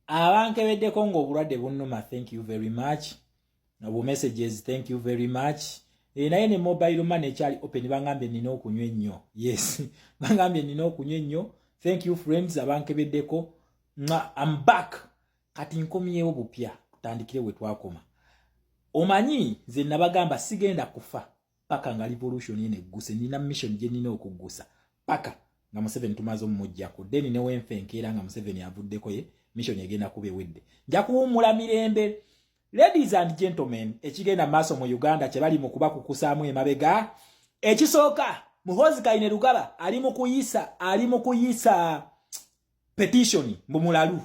Abankebeddeko ng'obulwadde bunnuma, thank you very much. Obu messages, thank you very much. Naye ne mobile money ekyali open. Bangambye nina okunywa ennyo. Yes, bangambye nina okunywa ennyo. Thank you, friends abankebeddeko. I'm back. Kati nkomyewo bupya, tutandikire we twakoma. Omanyi nze nabagamba sigenda kufa paka nga revolution eno egguse. Nina mission gye nina okuggusa paka nga Museveni tumaze omumuggyako. Then newenfa enkeera nga Museveni avuddeko, ye mission egenda kuba ewedde, nja kuwummula mirembe. Ladies and gentlemen, ekigenda maaso mu Uganda kye bali mu kubakukusaamu emabega, ekisooka, Muhozi Kainerugaba ali mu kuyisa petition mbu mulalu.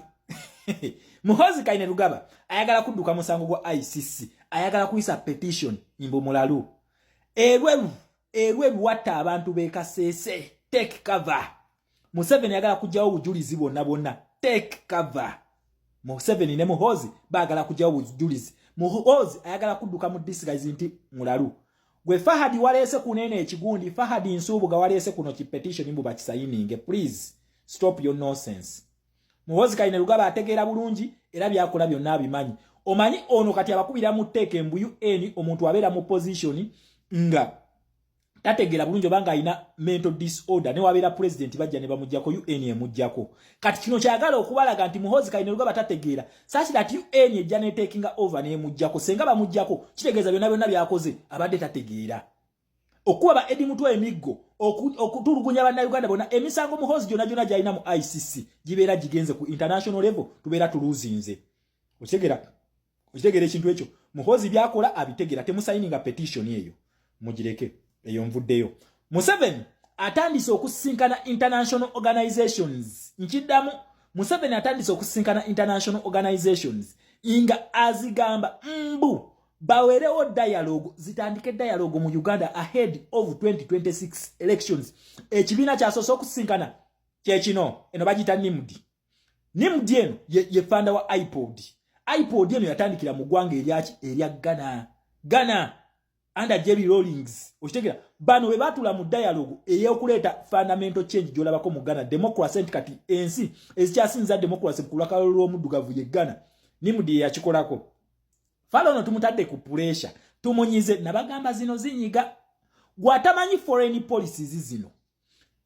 Muhozi Kainerugaba ayagala kudduka musango gwa ICC, ayagala kuyisa petition mbu mulalu. Erweru watta abantu bekaseese. Take cover. Museveni ayagala kugyawo obujulizi bwonna bwonna. Take cover. Museveni ne Muhozi baagala kugyawo obujulizi. Muhozi ayagala kudduka mu disguise nti mulalu. Gwe Fahadi waleese kunene ekigundi, Fahadi Nsubuga, waleese kuno ki petition mbu bakisayininge. Please stop your nonsense. Muhozi Kainerugaba ategeera bulungi era byakola byonna abimanyi. Omanyi ono kati abakubira mu tteeka embu UN. Omuntu abeera mu position nga tategeera bulungi obanga alina mental disorder, ne wabeera president bajja ne bamugjako, UN emugjako. Kati kino kyagala okubalaga nti Muhozi Kainerugaba tategeera, such that UN ejja netekinga over nemugjako. Senga bamugjako, kitegeeza byonna byonna byakoze abadde tategeera. Okuba ba Edi Mutwe emiggo, okutulugunya bannayuganda bonna, emisango Muhozi gyonna gyonna gyalina mu ICC gibeera gigenze ku international level, tubeera tuluzinze. Okitegeera? Okitegeera ekintu ekyo? Muhozi byakola abitegeera. Temusayininga petition eyo, mugireke eyo. Nvuddeyo. Museveni atandise okusisinkana international organizations. Nkiddamu, Museveni atandise okusisinkana international organizations nga azigamba mbu bawerewo dialogue, zitandike dialogue mu Uganda ahead of 2026 elections. Ekibiina kyasoose okusisinkana kyekino, eno bagiyita NIMD. NIMD eno ye founder wa IPOD. IPOD eno yatandikira mu ggwanga eryaki? Erya Ghana. Ghana under Jerry Rawlings. Okitegera? Bano bwe batula mu dialogue ey'okuleeta fundamental change gy'olabako mu Ghana, democracy, nti kati ensi ezikyasinza democracy ku lwakalo lw'omuddugavu ye Ghana. NIMD ye yakikolako. Falo ono tumutadde ku pressure, tumunyize. Nabagamba zino zinyiga. Gw'atamanyi foreign policies, zino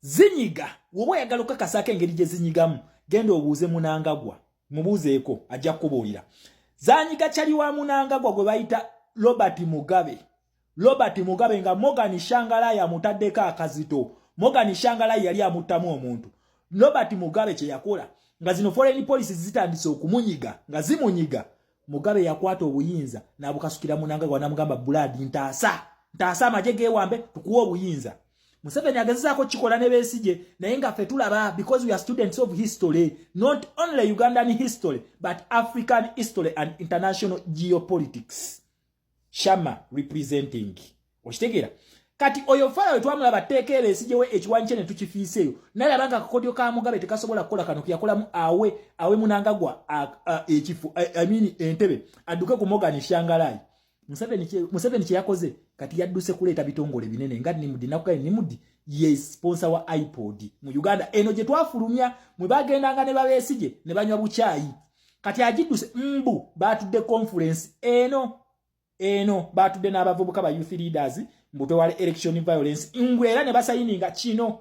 zinyiga. Woba oyagala okukakasaako engeri gye zinyigamu, genda obuuze Munangagwa, mubuuzeeko, ajja kukubuulira. Zanyiga kyali wa Munangagwa gwe bayita Robert Mugabe. Robert Mugabe nga Morgan Tsvangirai amutaddeko akazito. Morgan Tsvangirai yali amuttamu omuntu. Robert Mugabe kye yakola nga zino foreign policies zitandise okumunyiga, nga zimunyiga, Mugabe yakwata obuyinza n'abukasukira Munangagwa, n'amugamba, "Blood, ntaasa, ntaasa, amagye gewambe, tukuwa obuyinza." Museveni agezezaako kikola ne Besigye, naye nga ffe tulaba, because we are students of history, not only Ugandan history but African history and international geopolitics. Shama representing. Okitegeera? Kati oyo fala we twamulaba teeka Besigye ekiwanyi kye ne tukifiiseeyo, nalaba nga akakodyo ka Mugabe tekasobola kukola. Kano keyakolamu awe Munangagwa ekifo, I mean entebe, adduke ku Morgan Tsvangirai. Museveni kye yakoze kati, yadduse kuleeta bitongole binene nga NIMD. Nakugaye, NIMD ye sponsor wa IPOD mu Uganda eno gye twafulumya, mwe bagendanga ne babesigye ne banywa bukyayi. Kati agidduse mbu batudde conference eno, batudde n'abavubuka ba youth leaders mbu twewale election violence, ngwe era ne basayininga kino.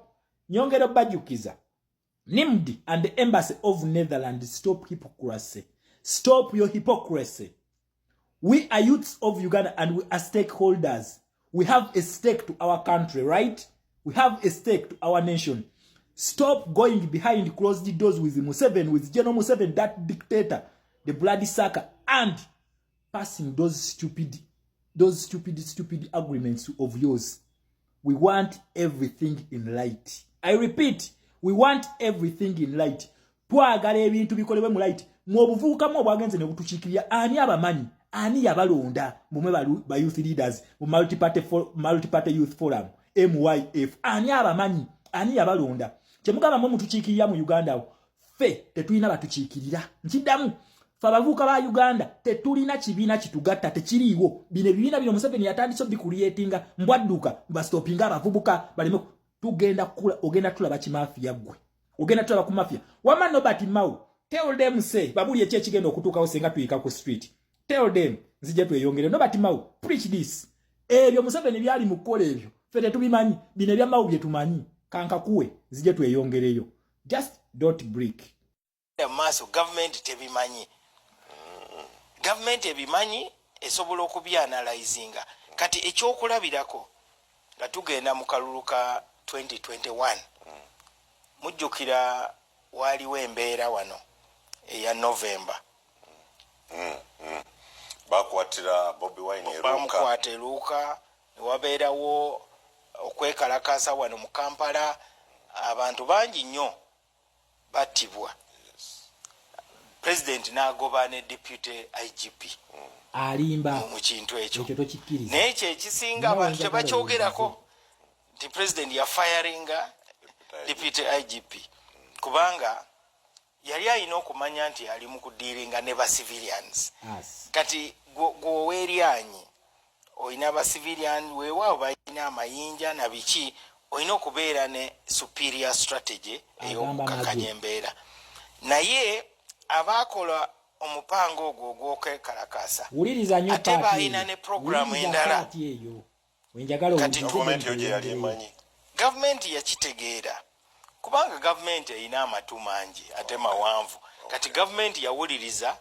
Nyongera bajjukiza, NIMD and the Embassy of Netherlands, stop hypocrisy. Stop your hypocrisy. We are youths of Uganda and we are stakeholders. We have a stake to our country, right? We have a stake to our nation. Stop going behind closed doors with Museveni, with General Museveni, that dictator, the bloody sucker, and passing those stupid, stupid agreements of yours. We want everything in light. I repeat, we want everything in light. Twagala ebintu bikolebwe mu light. Mu obuvubuka mu obwagenze ne butukiikirira, ani abamanyi? Ani yabalonda mumwe ba youth leaders mu multi-party youth forum, MYF? Ani abamanyi? Ani yabalonda? Kyemugamba mwe mutukiikirira mu Uganda awo, ffe tetulina batukiikirira. Nkiddamu, ffe abavubuka ba Uganda tetulina kibiina kitugatta, tekiriiwo. Bino ebibiina bino Museveni yatandise obikuliyetinga mbwadduka basitopinga abavubuka baleme. Tugenda kukula, ogenda tulaba kimafiya ggwe, ogenda tulaba ku mafia. Wama Nobert Mao. Tell them, say babuli eki ekigenda okutuukawo senga tuyika ku street. Tell them, nzije tweyongere. Nobert Mao, preach this. Ebyo Museveni byali mu kukola, ebyo ffe tetubimanyi. Bino ebya Mao bye tumanyi. Kankakuwe, nzije tweyongereyo. Just don't break. Maaso gavumenti tebimanyi. Gavumenti ebimanyi, esobola okubyanalyzinga. Kati ekyokulabirako, nga tugenda mu kalulu ka 2021, mujjukira waaliwo embeera wano eya November. Bakwatira Bobi Wine eruka. Bamukwata eruuka, newabeerawo okwekalakasa wano mu Kampala, abantu bangi nnyo battibwa, president n'agoba ne deputy IGP. Alimba. Mu kintu ekyo. Ekyo tokikkiriza. Naye kyekisinga Nawe abantu njagala tebakyogerako owulize. nti president yafiringa deputy IGP, kubanga yali alina okumanya nti ali mu kudealinga ne ba civilians. As. Kati gwoweeryanyi olina ba civilian, weewaawo balina amayinja na biki, olina okubeera ne superior strategy Agamba ey'okukakanya amagye. embeera. Naye abaakola omupango ogwo ogw'okwekalakasa Wuliriza nnyo ate part balina eyo. ne programu Wuliriza endala. part eyo wenjagala. Kati Gavumenti yo gye yali emanyi. Gavumenti yakitegeera, kubanga gavumenti erina amatu mangi ate mawanvu. Kati gavumenti yawuliriza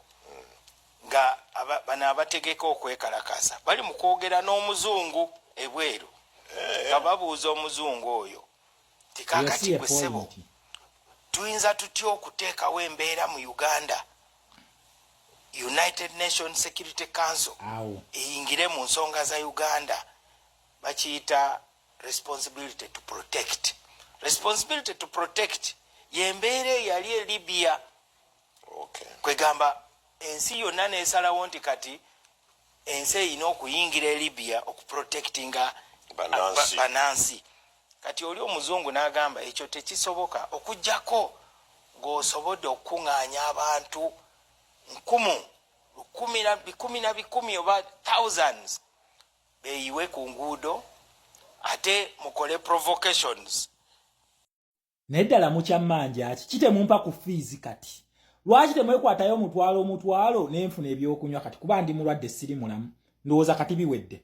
nga bano abategeka okwekalakasa bali mu kwogera n'omuzungu ebweru, nga babuuza omuzungu oyo ti, "Kakati gwe ssebo, tuyinza tutya okuteekawo embeera mu Uganda, United Nations Security Council Awo. eyingire mu nsonga za Uganda?" Bakiyita responsibility to protect. Responsibility to protect yembeera eyali e Libya. Kwegamba ensi yonna nesalawo nti kati ensi erina okuyingira e Libya okuprotectinga Bannansi. Bannansi. Kati oli omuzungu n'agamba ekyo tekisoboka okugjako ng'osobodde okukuŋŋaanya abantu nkumu lukumi na bikumi na bikumi oba thousands, beeyiwe ku nguudo, ate mukole provocations. Naye ddala mukyammanja ki kitemumpa ku fees? Kati lwaki temwekwatayo omutwalo omutwalo nenfuna ebyokunywa kati, kuba ndi mulwadde, siri mulamu? Ndowooza kati biwedde.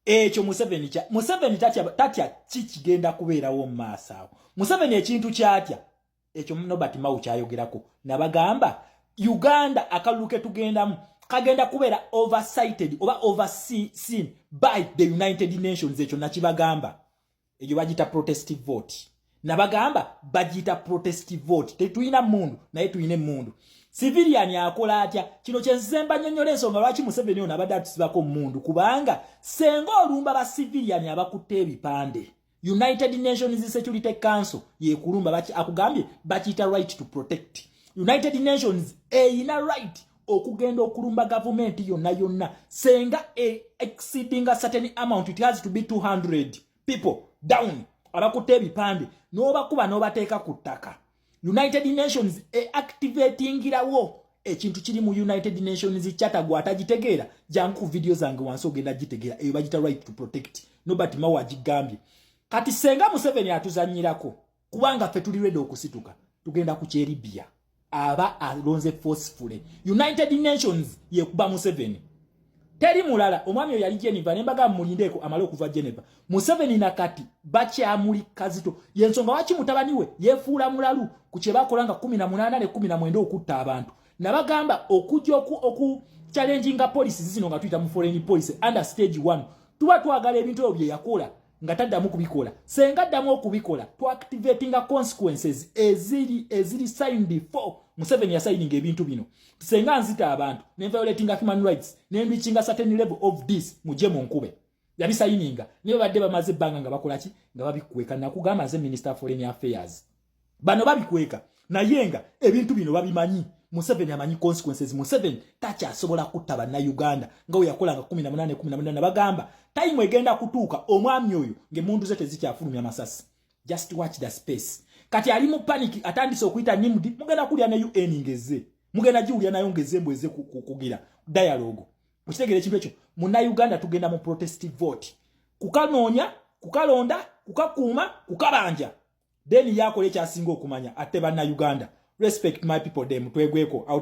Ekyo Museveni kya Museveni tatya, tatya ki kigenda kubeerawo mu maaso awo. Museveni ekintu kyatya, ekyo Nobert Mao kyayogerako. Nabagamba Uganda akalulu ke tugendamu kagenda kubeera oversighted oba overseen by the United Nations. Ekyo nakibagamba. Ekyo bagiyita protest vote. Nabagamba bagiyita protest vote. Tetulina mundu, naye tulina emundu. Civilian akola atya? Kino kyenzemba nnyonnyola ensonga lwaki Museveni ono abadde atusibako mundu, kubanga senga olumba ba civilian abakutte ebipande, United Nations Security Council yekulumba. Akugambye bakiyita right to protect. United Nations eyina right okugenda okulumba gavumenti yonna yonna senga e exceeding a certain amount. It has to be 200 people down abakutte ebipande, n'obakuba n'obateeka ku ttaka. United Nations e activatingirawo ekintu kiri mu United Nations Charter. Gwe atagitegeera, jangu ku video zange wansi, ogenda gitegeera. Eyo bagita right to protect. Nobert Mao agigambye. Kati senga Museveni atuzanyirako, kubanga ffe tuli ready okusituka, tugenda ku kyeribia aba alonze forcefully. United Nations yekuba Museveni, teri mulala. Omwami oyo yali Geneva, nembaga mulindeeko amale okuva Geneva. Museveni nakati bakyamuli kazito. Yensonga waki mutabani we yefuula mulalu ku kye bakola nga 18 ne 19 okutta abantu. Nabagamba okujja oku challenginga policies zino nga tuyita mu foreign policy under stage 1, tuba twagala ebintu ebyo bye yakola nga taddamu kubikola. Senga addamu okubikola, tuactivatinga consequences eziri signed for. Museveni yasigninga ebintu bino. Senga nzita abantu, ne violatinga human rights, ne breachinga certain level of this, mujje mu nkube. Yabisigninga, niyo badde bamaze ebbanga nga bakola ki? Nga babikweka. Nakugamba nze minister of foreign affairs, bano babikweka, naye nga ebintu bino babimanyi. Museveni amanyi consequences. Museveni takyasobola kutta bannayuganda nga we yakolanga 18 18. Nabagamba time egenda kutuuka omwami oyo ng'emmundu ze tezikyafulumya masasi. Just watch the space. Kati ali mu panic, atandise okuyita nimudi. Mugenda kulya ne UN ngeze, mugenda giwulya nayo ngeze mbweze kugira dialogue. Mukitegere ekintu ekyo. Munnayuganda, tugenda mu protest vote kukanoonya, kukalonda, kukakuuma, kukabanja. Then yakola ekyasinga okumanya, ate bannayuganda. Respect my people, them twegweko.